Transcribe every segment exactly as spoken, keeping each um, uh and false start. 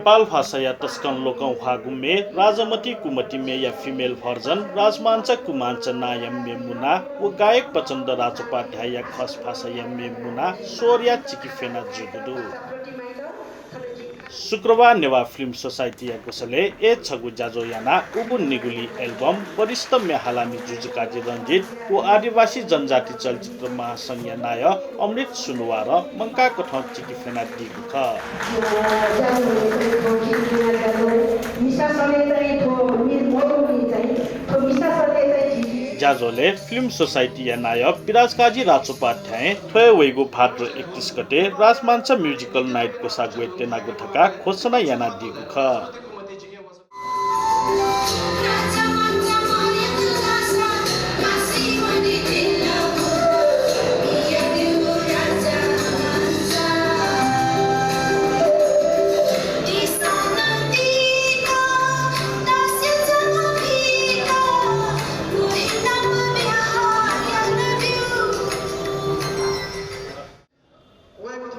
नेपाल भाषाया तसकं लोकंह्वाःगु म्ये राजमति कुमति म्येया female version राजमांचा कुमांचा नांया म्ये मुना व गायक प्रचण्ड राजोपाध्यायया खस भाषाया म्ये मुना स्वरया चिकिफ्यना जूगु दु। शुक्रबार नेवाः फिल्म सोसाइटीया ग्वसालय् ए छगू ज्याझ्वः यानाः उबुं निगुलिं album, वरिष्ठ म्ये हालामि जुजुकाजी रंजित व आदिवासी जनजाति चलचित्र महासंघया नायः अमृत सुनुवारं मंकाःकथं चिकिफ्यनादीगु खः। ज्याझ्वलय् फिल्म सोसाइटीया नायः पिराजकाजी राजोपाध्यायं थ्व हे वइगु भाद्र एकतीस गते राजमांचा musical night ग्वसाः ग्वयेत्यनागु धकाः घोषणा यानादीगु खः।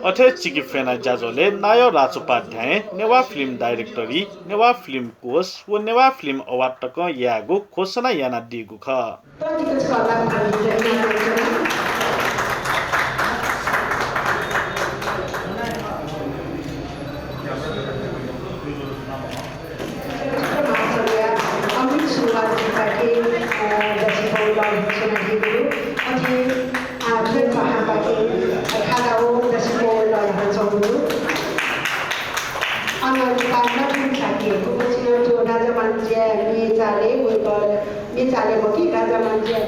अथे चिकिफ्यना ज्याझ्वलय् नायः राजोपाध्यायं नेवाः फिल्म directory, नेवाः फिल्म कोष व नेवाः फिल्म award तकं यायेगु घोषणा यानादीगु खः। अमृत सुनुवारजुपाखें, अ, दसि बौलाः घोषणा यानादीगु। अथे आ, थ्व पहांपाखें खादा व दसि बौलाः च्वंगु दु। अन लिपा नवीन शाक्य, गुम्हसिनं थ्व राजामांज्या म्ये चालय् वय्कः म्ये चालय् मखु, राजामांज्या।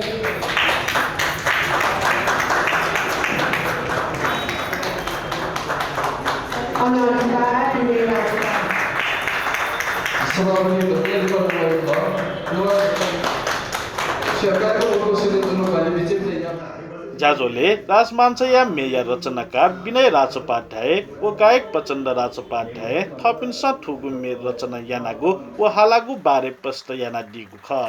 अन लिपा विनय राजोपाध्याय। सभापति दत्त लिपा नवाइब्दा, नेवाः कार्यक्रम उपस्थित जुन भाले बिचें ज्याझ्वलय् राजमांचाया म्येया रचनाकार विनय राजोपाध्याय व गायक प्रचण्ड राजोपाध्यायं थःपिन्सं थुगु म्ये रचना यानागु व हालागु बारे प्रस्तुत यानादीगु खः।